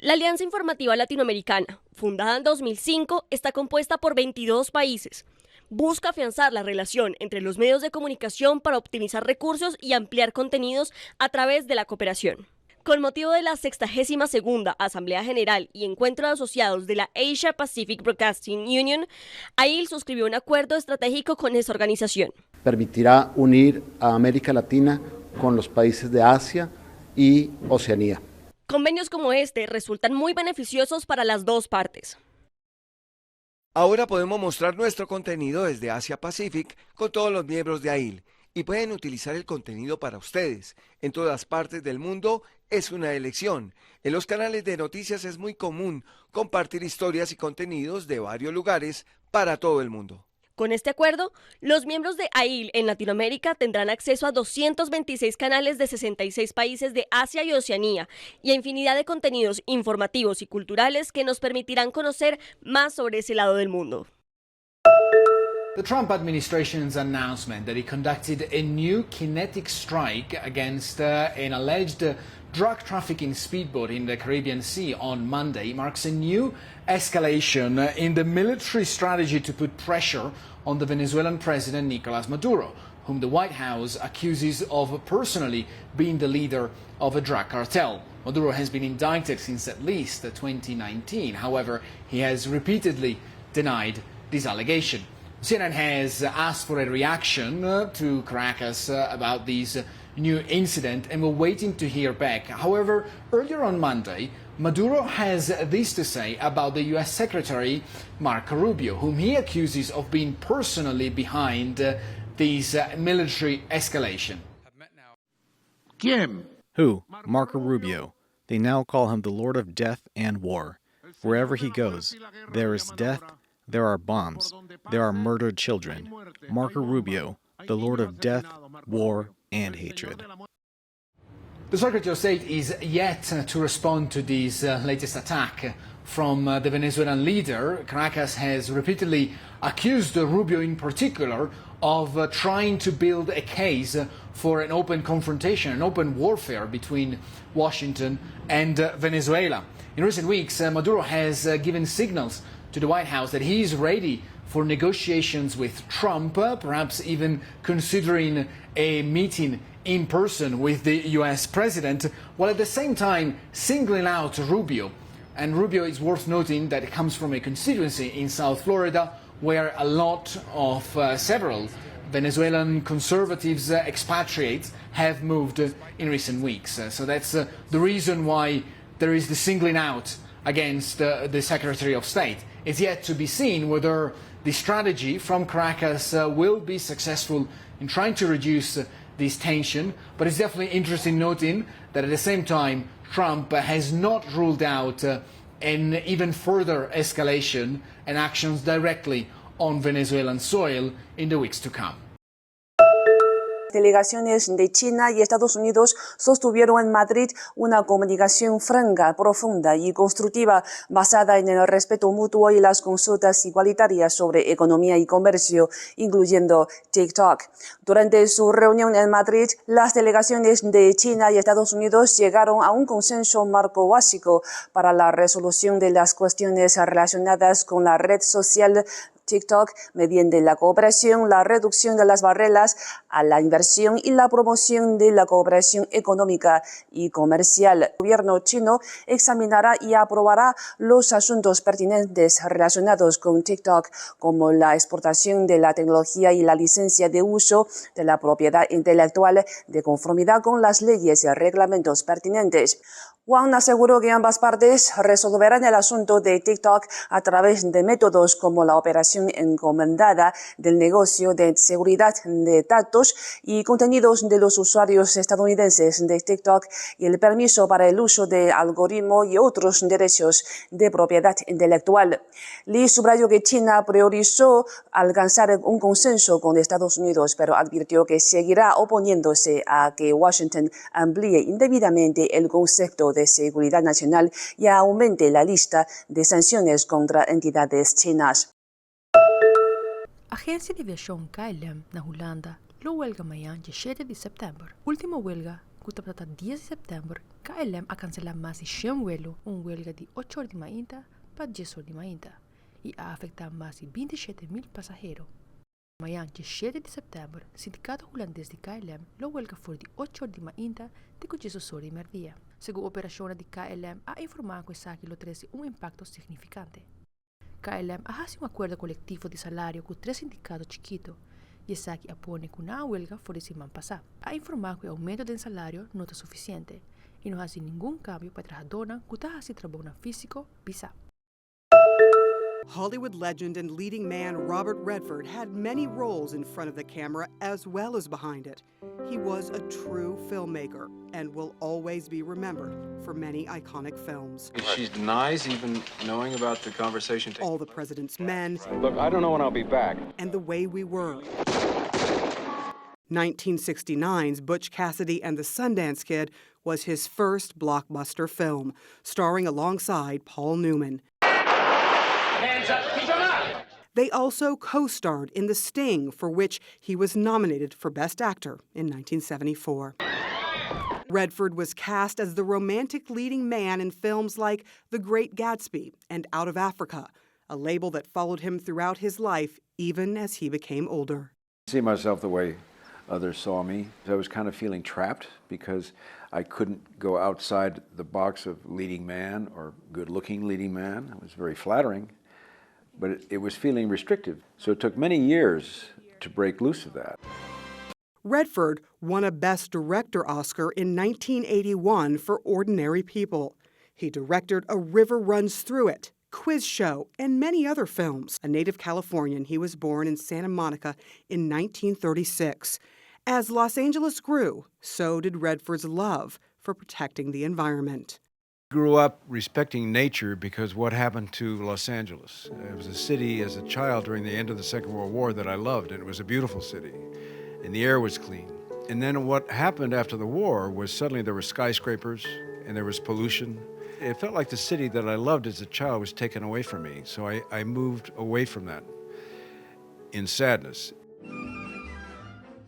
La Alianza Informativa Latinoamericana, fundada en 2005, está compuesta por 22 países. Busca afianzar la relación entre los medios de comunicación para optimizar recursos y ampliar contenidos a través de la cooperación. Con motivo de la 62 Asamblea General y Encuentro de Asociados de la Asia Pacific Broadcasting Union, AIL suscribió un acuerdo estratégico con esa organización. Permitirá unir a América Latina con los países de Asia y Oceanía. Convenios como este resultan muy beneficiosos para las dos partes. Ahora podemos mostrar nuestro contenido desde Asia Pacific con todos los miembros de AIL y pueden utilizar el contenido para ustedes. En todas partes del mundo es una elección. En los canales de noticias es muy común compartir historias y contenidos de varios lugares para todo el mundo. Con este acuerdo, los miembros de AIL en Latinoamérica tendrán acceso a 226 canales de 66 países de Asia y Oceanía y a infinidad de contenidos informativos y culturales que nos permitirán conocer más sobre ese lado del mundo. The Trump administration's announcement that it conducted a new kinetic strike against an alleged drug trafficking speedboat in the Caribbean Sea on Monday marks a new escalation in the military strategy to put pressure on the Venezuelan president Nicolas Maduro, whom the White House accuses of personally being the leader of a drug cartel. Maduro has been indicted since at least 2019. However, he has repeatedly denied this allegation. CNN has asked for a reaction to Caracas about this new incident and we're waiting to hear back. However, earlier on Monday, Maduro has this to say about the US Secretary Marco Rubio, whom he accuses of being personally behind this military escalation. ¿Quién? Who? Marco Rubio. They now call him the Lord of Death and War. Wherever he goes, there is death, there are bombs, there are murdered children. Marco Rubio, the Lord of Death, War, and Hatred. The Secretary of State is yet to respond to this latest attack from the Venezuelan leader. Caracas has repeatedly accused Rubio in particular of trying to build a case for an open confrontation, an open warfare between Washington and Venezuela. In recent weeks, Maduro has given signals to the White House that he is ready for negotiations with Trump, perhaps even considering a meeting in person with the US president, while at the same time singling out Rubio. And Rubio is worth noting that it comes from a constituency in South Florida where a lot of several Venezuelan conservatives, expatriates, have moved in recent weeks. So that's the reason why there is the singling out against the Secretary of State. It's yet to be seen whether the strategy from Caracas will be successful in trying to reduce this tension, but it's definitely interesting noting that at the same time, Trump has not ruled out an even further escalation and actions directly on Venezuelan soil in the weeks to come. Delegaciones de China y Estados Unidos sostuvieron en Madrid una comunicación franca, profunda y constructiva basada en el respeto mutuo y las consultas igualitarias sobre economía y comercio, incluyendo TikTok. Durante su reunión en Madrid, las delegaciones de China y Estados Unidos llegaron a un consenso marco básico para la resolución de las cuestiones relacionadas con la red social TikTok mediante la cooperación, la reducción de las barreras a la inversión y la promoción de la cooperación económica y comercial. El gobierno chino examinará y aprobará los asuntos pertinentes relacionados con TikTok, como la exportación de la tecnología y la licencia de uso de la propiedad intelectual de conformidad con las leyes y reglamentos pertinentes. Wang aseguró que ambas partes resolverán el asunto de TikTok a través de métodos como la operación encomendada del negocio de seguridad de datos y contenidos de los usuarios estadounidenses de TikTok y el permiso para el uso de algoritmo y otros derechos de propiedad intelectual. Li subrayó que China priorizó alcanzar un consenso con Estados Unidos, pero advirtió que seguirá oponiéndose a que Washington amplíe indebidamente el concepto de seguridad nacional y aumente la lista de sanciones contra entidades chinas. Agensia di aviashon KLM na Hulanda lo huelga mañan 17 di sèptèmber. Último huelga. ku tabata dies di sèptèmber, KLM a kanselá mas di shen vuelo, un huelga di ocho or di mainta pa dies or di mainta, i a afektá mas di 27,000 pasahero. Mañan 17 di sèptèmber, sindikato hulandes di KLM lo huelga for di ocho or di mainta te ku 12 or di mèrdia. Segun operashonnan di KLM a informá ku esaki lo trese un impakto signifikante. KLM a hasi un akuerdo kolektivo di salario ku tres sindikato chikitu i esaki a pone ku nan a welga for di siman pasá. A informá ku e oumento den salario no ta sufisiente i no hasi ningun kambio pa e trahadónan ku ta hasi trabounan físiko pisá. Hollywood legend and leading man Robert Redford had many roles in front of the camera as well as behind it. He was a true filmmaker and will always be remembered for many iconic films. She denies even knowing about the conversation. All the President's Men. Look, I don't know when I'll be back. And The Way We Were. 1969's Butch Cassidy and the Sundance Kid was his first blockbuster film, starring alongside Paul Newman. Hands up, keep 'em up! They also co-starred in The Sting, for which he was nominated for Best Actor in 1974. Redford was cast as the romantic leading man in films like The Great Gatsby and Out of Africa, a label that followed him throughout his life, even as he became older. I see myself the way others saw me. I was kind of feeling trapped because I couldn't go outside the box of leading man or good-looking leading man. It was very flattering, but it was feeling restrictive. So it took many years to break loose of that. Redford won a Best Director Oscar in 1981 for Ordinary People. He directed A River Runs Through It, Quiz Show, and many other films. A native Californian, he was born in Santa Monica in 1936. As Los Angeles grew, so did Redford's love for protecting the environment. Grew up respecting nature because what happened to Los Angeles? It was a city as a child during the end of the Second World War that I loved, and it was a beautiful city, and the air was clean. And then what happened after the war was suddenly there were skyscrapers and there was pollution. It felt like the city that I loved as a child was taken away from me, so I moved away from that in sadness.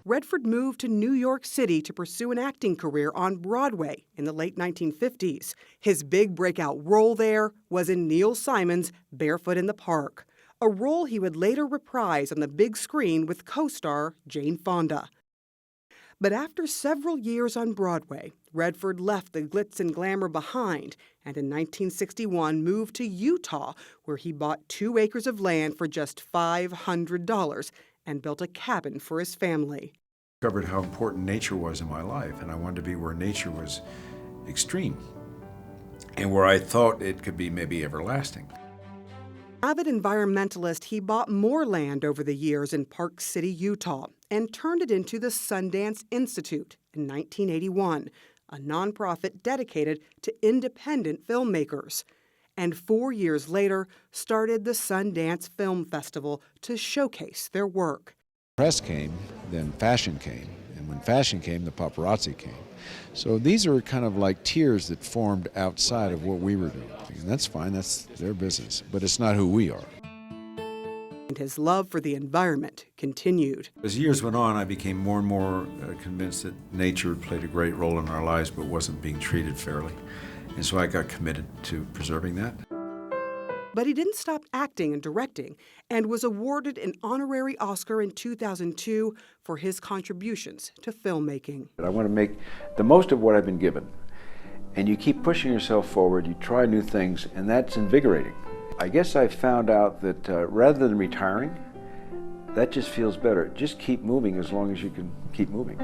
Redford moved to New York City to pursue an acting career on Broadway in the late 1950s. His big breakout role there was in Neil Simon's Barefoot in the Park, a role he would later reprise on the big screen with co-star Jane Fonda. But after several years on Broadway, Redford left the glitz and glamour behind and in 1961 moved to Utah, where he bought 2 acres of land for just $500 and built a cabin for his family. I discovered how important nature was in my life, and I wanted to be where nature was extreme and where I thought it could be maybe everlasting. Avid environmentalist, he bought more land over the years in Park City, Utah, and turned it into the Sundance Institute in 1981, a nonprofit dedicated to independent filmmakers. And 4 years later, started the Sundance Film Festival to showcase their work. Press came, then fashion came, and when fashion came, the paparazzi came. So these are kind of like tiers that formed outside of what we were doing. And that's fine, that's their business, but it's not who we are. And his love for the environment continued. As years went on, I became more and more convinced that nature played a great role in our lives, but wasn't being treated fairly. And so I got committed to preserving that. But he didn't stop acting and directing, and was awarded an honorary Oscar in 2002 for his contributions to filmmaking. I want to make the most of what I've been given. And you keep pushing yourself forward, you try new things, and that's invigorating. I guess I found out that rather than retiring, that just feels better. Just keep moving as long as you can keep moving.